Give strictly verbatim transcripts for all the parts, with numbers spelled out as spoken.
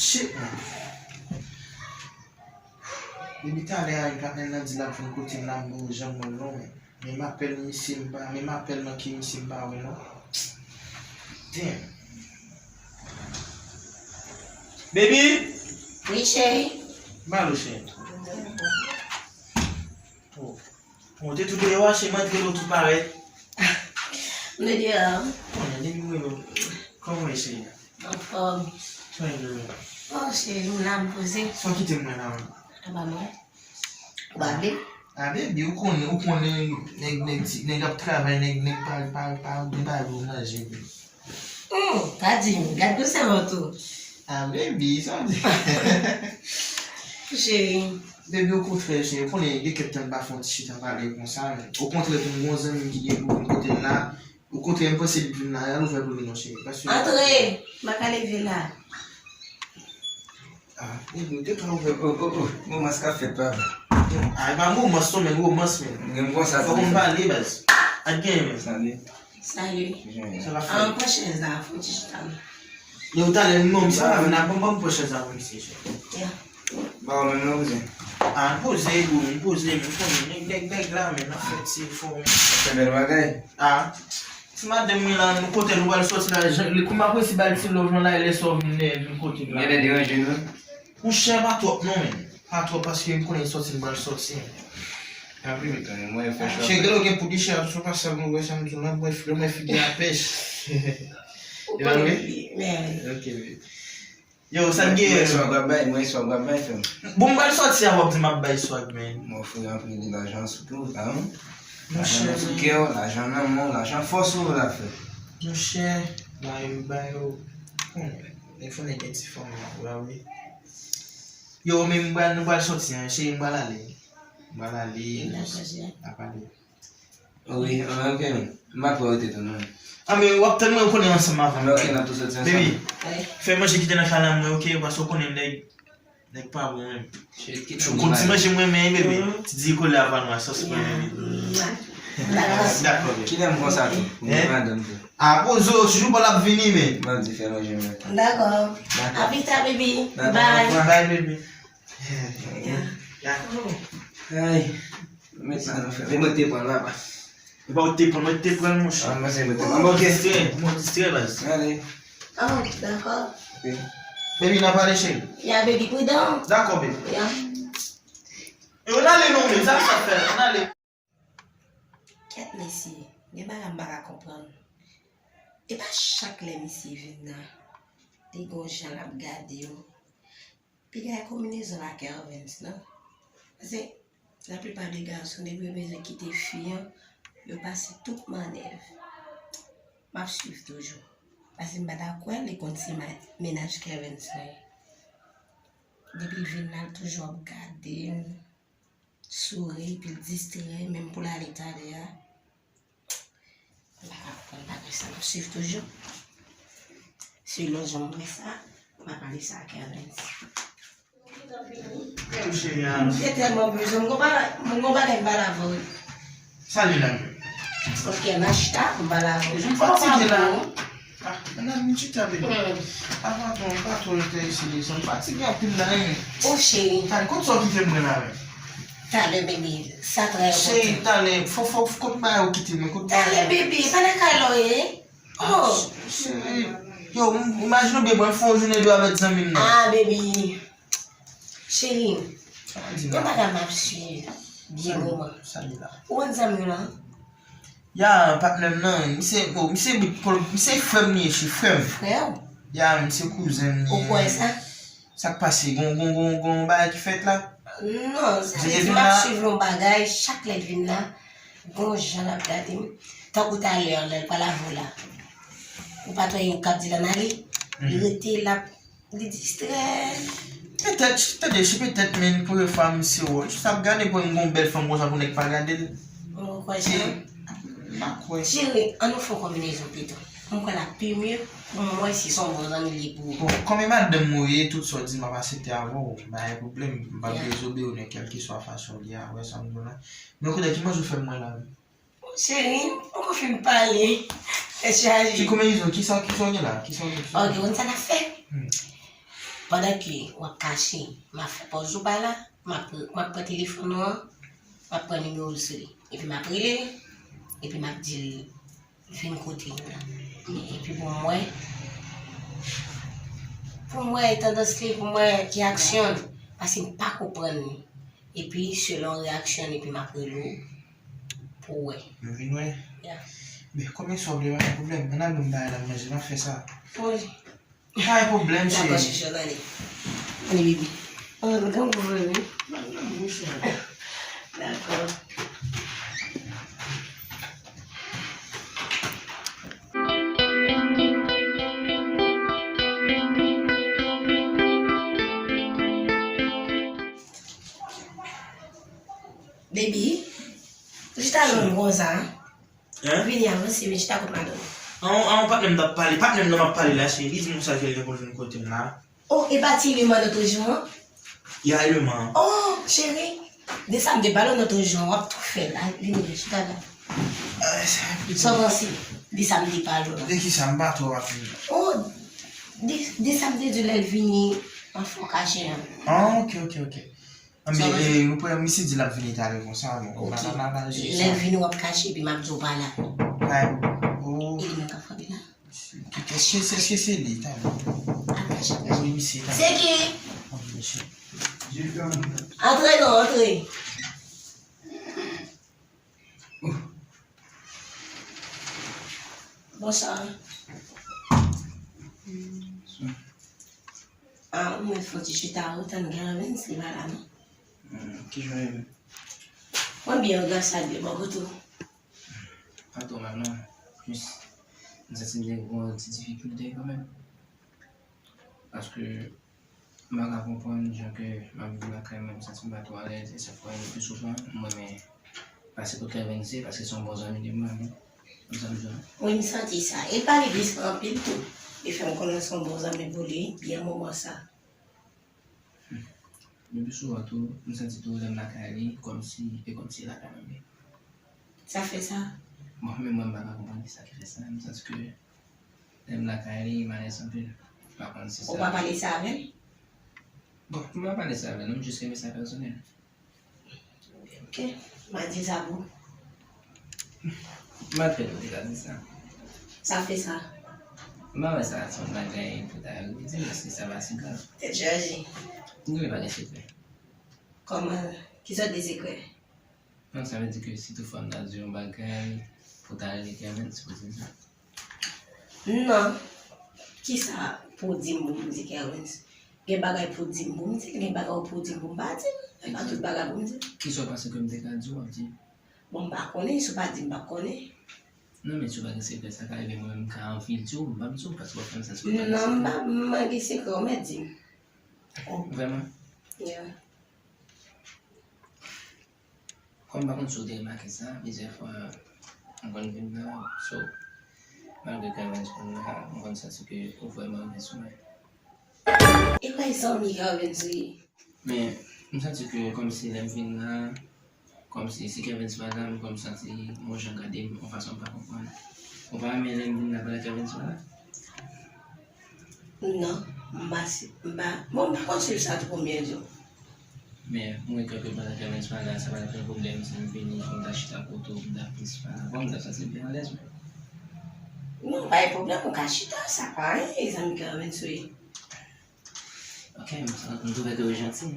Shit, man. Depi talè a, patnè m nan di l ap vin kote m la, m pa janm wè l non, men. Men m apèl misye, m pa, men m apèl manke misye, m pa wè non. Damn. Baby! Wi, cheri. Ba l ou, cheri. Oh. Bon, te tou deyò a, cheri, m antre, nou tou parèt. M te deyò a. Konnen, depi m rive. Kòman w ye, cheri? Anfòm. Sa w ye menm? Oh, cheri, m la, m poze. Sa w kite m mwen la menm? Anba mwen. Ou pa vle? A, baby, ou konnen, ou konnen, nèg, nèg, ti, nèg ap travay, nèg, nèg pa, pa, pa, nèg pa vle manje, baby. Hmm, pa di m, gad gwosè vant ou. A, baby, sa w di? Cheri. Baby, okontrè, cheri, ou konnen, gen kèk tan m pa fè yon ti chita pale konsa, men. Okontrè, tou, m gon zanmi m ki gen pou vin kote m la. Okontrè, m panse li vin la, al ouvè pou li non, cheri. Paske antre, m pa ka leve la. Ah, baby, ou te ka ouvè. Oh, oh, oh, oh, romans k ap fèt, pa vre? Ah, e pa romans non, men, romans, men. M gen konsa. Fòk nou pale, baz. Ak gen, men. Salut. Salut. Sa va fè? Ah, pran chèz la, fò ti chita. Yo, talè, non, misye pa vin la, ban m, ban m pran chèz la pou misye, chè. Ya. Ba ou menm non, kouzen. Ah, m poze, bro, m poze, men, konnen, nèg, nèg, nèg la, men, ap fè ti efò, men. Ap fè bèl bagay. Ah. Ti madanm mwen la, nou kote nou pral sòti la, jan, li, kòman m ap resi ba l ti love lan la, lè sa w vin, vin kote m la. Genlè deranje nou. Monchè, pa twòp non, men. Pa twòp, paske m konnen sòti m pral sòti. N ap rive kanmenm, mwen fè chwa. Chè, gade w gen poud wi, chè, sou pa sa m wè sa m di w la, mwen, mwen figi a pèch. Ou konnen li, men. Ok, men. Yo, sa n gen? Mwen swag w ap bay, mwen swag w ap bay, frè m. Bon, m pral sòti a, w ap di m ap bay swag, man. M ofri anpil de lajan sou kè w, pa non? Lajan nan sou kè w, lajan nan men w, lajan fòs ou la, frè. Monchè, bay yo, bay yo. Hmm, e fò nèg gen ti fanm nan, w la, wi. Yo, men m pral, nou pral sòti, an, cheri, m pral ale. M pral ale. Dakò, cheri. N a pale. Wi, ah, ok, wi. M pa twò rete tou, non. Ah, men w ap tann mwen, ou konnen ansanm avan. Ok, n ap tou sòti ansanm. Baby, fè manje kite nan kay la mwen, ok? Paske ou konnen nèg, nèg pa bon menm. Ou konn ti manje mwen renmen, baby. Ti diri kole a vann a sòs mwen, baby. Dakò, baby. Kilè m konsa tou? Pou mwen madanm tou. Ah, poze w, toujou pa l ap vini, men. Mwen di fè manje mwen. Dakò. Dakò. A pli ta, baby. Bye. Bye, baby. Ay. Mwen te pran l, papa. E pa ou te pran, mwen te pran l, monchè. Ah, mwen se mwen te pran. Mwen distrè, mwen distrè, baz. Ale. Oh, dakò. Ok. Baby, n a pale, cheri. Ya, baby, pridan. Dakò, baby. Ya. E ou n ale non, men, sa sa fè, n ale. Kèt mesye, gen bagay m pa ka konprann. E pa chak lè misye vin nan, li gon jan l ap gade w. Piga e konbinezon la Kervens non. Paske laplipa de gason depi yo bezwen kite fi an, yo pase tout mannèv. M ap swiv toujou. Paske m pa ta kwè li konn se ma- mennaj Kervens mwen ye. Depi l vin la, l toujou ap gade m, souri, epi l distrè, menm pou l ale talè a. M pa ka konprann bagay sa, m ap swiv toujou. Selon jan m wè sa, m ap pale sa ak Ernest. Menm cheri a. M te tèlman bezwen, m gon bagay, m gon bagay m pale avè w wi. Sa li la menm? Ok, n a chita pou m pale avè w. Jan m fatige la. Ah, nan m chita, baby. Hmm. Ah, patwon, patwon enterese de sa. M fatige anpil la, wi. O cheri. Talè, kot sa w kite mwen la, menm? Talè, baby. Sa trè enpòtan. Cheri, talè, fò, fò, kot bagay ou kite mwen, kot bagay? Talè, baby, pa nan kay la w ye? Oh. Cheri. Yo, m, imajine w byen, mwen fè yon jounen de avèk zanmi m nan. Ah, baby. Cheri, yon bagay m ap swiv byen moman. Ou konn zanmi w lan? Ya, patnè m nan, misye, bon, misye, misye frè m li ye, se frè m. Frè w? Ya, misye kouzen m li ye. Ou kwè sa? Sa k pase? Gon, gon, gon, gon bagay ki fèt la? Non, sa vle di m ap swiv yon bagay, chak lè l vin la, gon jan l ap gade m. Tankou talè a, lè l pral avè w la. Ou pa t wè yo k ap di l ann ale? Li rete, l ap Li distrè. Petèt, tande, se petèt, men premye fwa misye wè. Jis ap gade pou m gon bèl fanm konsa pou nèg pa gade l. Ou kwè sa? M pa kwè. Cheri, ann nou fè yon konbinezon pito. M kwè l ap pi mye pou m wè si se yon bon zanmi li ye pou ou. Bon, kòm e madanm mwen ou ye, tout sa w di m ap aksepte avè w. Pa gen pwoblèm, m p ap dezobeyi w nan kèlkeswa fason l ye a, ou wè sa m di w la. Men kounye a, ki manje w fè m mwen la menm? Cheri, m poko fin pale. Tèt chaje. Ki konbinezon? Kisa, kisa w gen la? Kisa w gen? Ok, ou konn sa n ap fè? Hmm. Pandan ke w ap kache, m ap fè pòz ou pa la, m ap, m ap pran telefòn ou an, m ap pran nimewo l sou li. Epi m ap rele l, epi m ap di l vin kote m nan. Epi pou m wè, pou m wè tandans li, pou m wè ki aksyon l, paske m pa konprann li. Epi selon reaksyon l, epi m ap rele w pou w wè. Nou vin wè? Ya. Men konbyen swa w vle, pa gen pwoblèm. Ann al menm bagay la manje, n ap fè sa. Wi. Pa gen pwoblèm, cheri. Dakò, chouchou, ann ale. Ann ale, baby. Ann ale, grangou vre, wi. Dakò. Baby, ou chita lwen konsa? Hein? Vini avanse, vin chita kot madanm. An, an, patnè m t ap pale. Patnè m nan m ap pale la, cheri. Li di m konsa ke l gen pou l vin kote m la. Oh, e pa ti eleman lòt jou an? Ya, eleman. Oh, cheri. De sa m te pale w lòt jou an, w ap tou fè la. Vini, vin chita la. Sa w panse? De sa m te pale w la. De ki sa m pa twò raple? Oh, de, de sa m te di w lè l vini an fò kache an. Ah, ok, ok, ok. Anben, e, nou pran misye di l ap vini talè konsa, bon, nou pa ka mal jere sa. Lè l vini, w ap kache, epi m ap di w pa la. Ay, oh. Eleman k ap frape la. Èske se, èske se li, talè? Al kache. Wi, misye, talè. Se ki? Wi, misye. Antre non, antre. Bonswa. Ah, ou mèt fè ti chita ou, tann Kervens, li pa la non. Hmm, ki jan li menm? Mwen byen, gras a Dye, bò kote w? Pa twò mal non. Jis, m santi m gen yon ti difikilte kanmenm. Paske m pa ka konprann jan ke m ap viv lakay mwen, m santi m pa twò alèz, e chak fwa, le pli souvan, m renmen pase kot Kervens ye, paske se yon bon zanmi de mwen, wi. Konn sa m di w? Wi, m santi sa. E l pale de sa anpil tou. Li fè m konnen se yon bon zanmi pou li, byen moman sa. Hmm. Le pli souvan tou, m santi tou lè m lakay li, kòmsi, e kòmsi e lakay mwen m ye. Sa fè sa? Bon, men mwen, m pa ka konprann kisa ki fè sa. M santi ke lè m lakay li, m alèz anpil. M pa konn si sa. Ou pa pale sa avè l? Bon, m pa pale sa avè l, non, m jis kenbe sa pèsonèl. Ok, m a di sa pou. M a fè nou te ka di sa. Sa fè sa. M pa wè sa se yon bagay pou ta di, paske sa pa si grav. Tèt chaje. Nou pa gen sekrè. Kòman? Kisa w di sekrè? Non, sa vle di ke si toutfwa m ta di yon bagay pou ta rele Kervens, se pou di sa. Non. Kisa pou w di m pou m di Kervens? Gen bagay pou w di m pou m di l, gen bagay pou w di m pou m pa di l. E pa tout bagay pou m di l. Kisa w panse ke m te ka di w, w ap di? Bon, m pa konnen, si w pa di m, m p ap konnen. Non, men si w pa gen sekrè, sa ka rive mwen menm, m ka anvi di w, m p ap di w, paske w ap fè m santi w pa gen sekrè. Non, m pa, m pa gen sekrè, ou mèt di m. Oh, vrèman? Yeah. Kòm m pa konn si w te remake sa, plizyè fwa m konn vin la, so, malgre Kervens konn la, m konn santi ke ou vrèman vin sou mwen. E pa zanmi Kervens ou ye? Men, m santi ke kòmsi lè m vin la, kòmsi si Kervens pa la, m kòm santi yon jan gade m, yon fason m pa konprann. Ou pa renmen lè m vin la pandan Kervens pa la? Non, m pa si, m pa, bon, m pa konn si l sa tou konbyen jou. Men, mwen kwè ke pandan Kervens pa la, sa pa t ap yon pwoblèm si m vini, pou m ta chita kote w, pou m ta plis pale avè w, m ta santi m pi alèz, wi. Non, pa gen pwoblèm, ou ka chita, sa pa anyen, zanmi Kervens ou ye. Ok, m, m twouve ke w janti.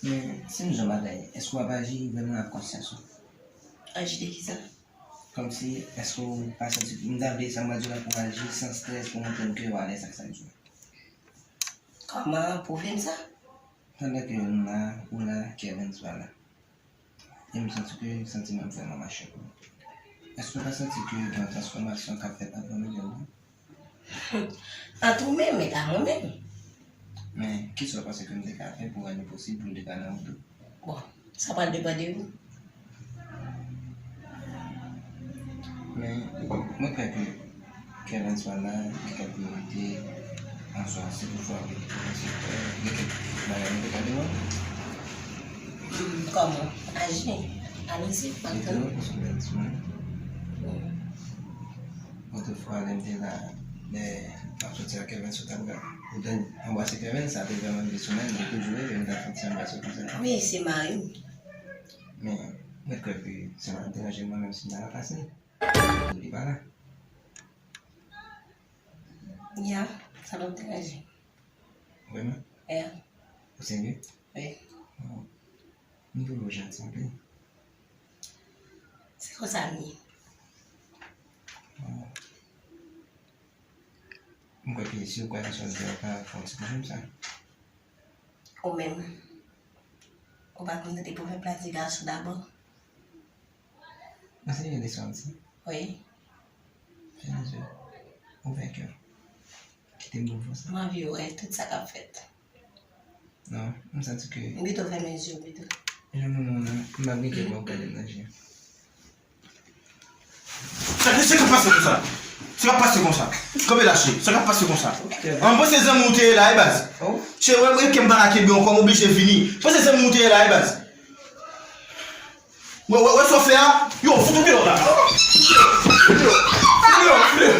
Men, si m di w yon bagay, èske w ap aji vrèman ak konsyans ou? Aji de kisa? Kòmsi, èske w pa santi, m ta vle sa m pral di w la pou w aji san estrès, pou w montre m ke w alèz ak sa m di w la. Kòman? Pwouve m sa. Pandan ke m la, ou la, Kervens pa la. E m santi ke santiman m fè mwen mache pou ou. Èske w pa santi ke gen yon transfòmasyon k ap fèt ant nou de menm? Ant ou menm, e pa mwen menm. Men, kisa w panse ke m te ka fè pou rann li posib pou nou de ka nan wout tou? Bon, sa pral depann de ou. Men, mwen kwè ke Kervens pa la, gen kèk priyorite an swa, si toutfwa w gen kèk bagay nou te ka demann. Hmm, kòman? Aji. Alèz, pa gen pwoblèm. Hmm. Toutfwa, lè m te la, lè m ap soti ak Kevin sou tab la, ou te anbrase Kevin, sa te vrèman de semèn, li toujou rele m, m t ap santi anbrase konsa. Wi, se mari m. Men, mwen kwè ke sa pa t deranje mwen menm si m ta ranplase l. Li pa la. Ya, sa p ap deranje. Vrèman? Ya. Ou serye? Wi. Oh. M twouve w janti anpil. Se konsa m ye. Oh. M kwè ke si w kwè nan sa w di a, w ka fè yon ti pwoblèm sa. Ou menm, ou pa konn tande pwovèb la di gason dabò? Mwen se yon leson ti. Wi. Fèmen zye w. Ouvè kè w. Kite m bon fòs la. M anvi wè tout sa k ap fèt. Non, m santi ke. M pito fèmen zye w pito. Jan moun nan, m ap gen kè pa w gade m nan je. Sa, sa k ap pase konsa? Sa k ap pase konsa? Kanpe la, cheri. Sa k ap pase konsa? An, mwen se zanmi w te ye la, e baz. Oh. Cheri, wè, wè, ke m pa ka kenbe ankò, m oblije vini. Mwen se zanmi w te ye la, e baz. Wè, wè, wè sa w fè a? Yo, fout ou deyò la. Deyò, deyò, deyò.